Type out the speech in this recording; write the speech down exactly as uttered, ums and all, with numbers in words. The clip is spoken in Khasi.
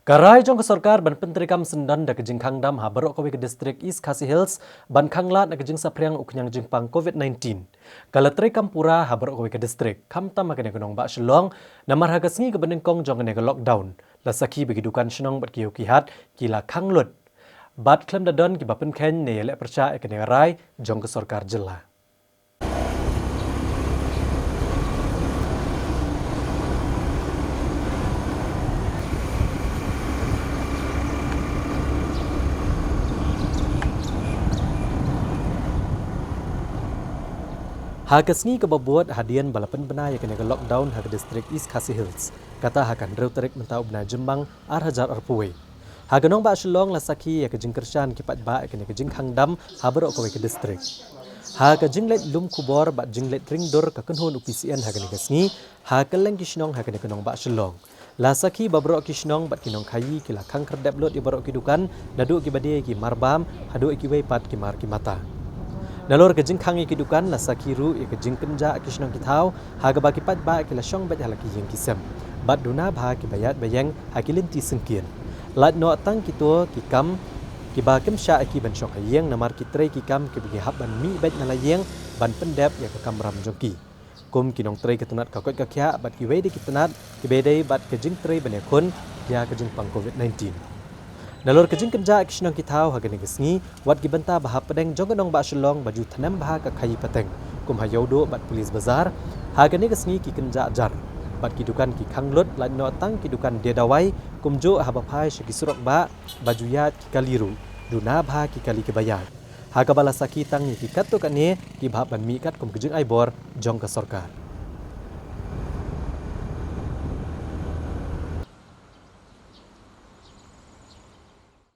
Ka rai jong ka sorkar ban pyntreikam syndon da ka jingkhang dam ha baroh kawei ka district East Khasi Hills ban khanglad na ka jingsaphriang u khñiang jingpang COVID-19, ka la treikam pura ha baroh kawei ka district, khamtam ha kane ka nongbah Shillong, namar ha ka sngi kaba nyngkong jong kane ka lockdown, la sakhi ba ki dukan shnong bad ki ïew ki hat ki la khang lut. Bad khlem da don kiba pynkheiñ ne ïaleh pyrshah ïa kane ka rai jong ka sorkar jylla. Ha ka sngi kaba bud hadien ba la pynbna ïa kane ka lockdown ha ka district East Khasi Hills, kata ha ka hynriew tarik mynta u bnai Jymmang ar hajar arphew wei, ha ka nongbah Shillong la sakhi ïa ka jingkyrshan ki paidbah ïa kane ka jingkhang dam ha baroh kawei ka district. Ha ka jingleit lum khubor bad jingleit ring dur ka kynhun u P C N ha kane ka sngi, ha kylleng ki shnong ha kane ka nongbah Shillong, la sakhi ba baroh ki shnong bad ki nongkhaïi ki la khang khyrdep lut ïa baroh ki dukan, naduh kiba die ki marbam haduh ïa kiwei pat ki mar ki mata. Nalor ka jingkhang ïa ki dukan la sakhi ruh ïa ka jingkynjah ki shnong ki thaw ha kaba ki paidbah ki la shong beit ha la ki ïing ki sem bad duna bha kiba ïaid ba ïeng ha ki lynti syngkien. Lait noh tang kito ki kam kiba kim shah ïa ki ban shong ha ïing namar ki trei ki kam kiba ki hap ban mih beit na la ïing ban pyndep ïa ka kamram jong ki, kum ki nongtrei ka tnat ka koit ka khiah bad kiwei de ki tnat kiba dei bad ka jingtrei ban ïakhun ïa ka jingpang COVID-19. Nalor ka jingkynjah ki shnong ki thaw ha kane ka sngi, wat ki bynta ba hapdeng jong ka nongbah Shillong ba ju thanem bha ka khaïi pateng, kum ha Ïewduh bad Police Bazar, ha kane ka sngi ki kynjah jar bad ki dukan ki khang lut, lait noh tang ki dukan die dawai, kumjuh haba phai sha ki surok bah ba ju ïaid ki kali ruh, duna bha ki kali kiba ïaid, ha kaba la sakhi tang ïa ki katto katne kiba hap ban mih katkum ka jingai bor jong ka sorkar.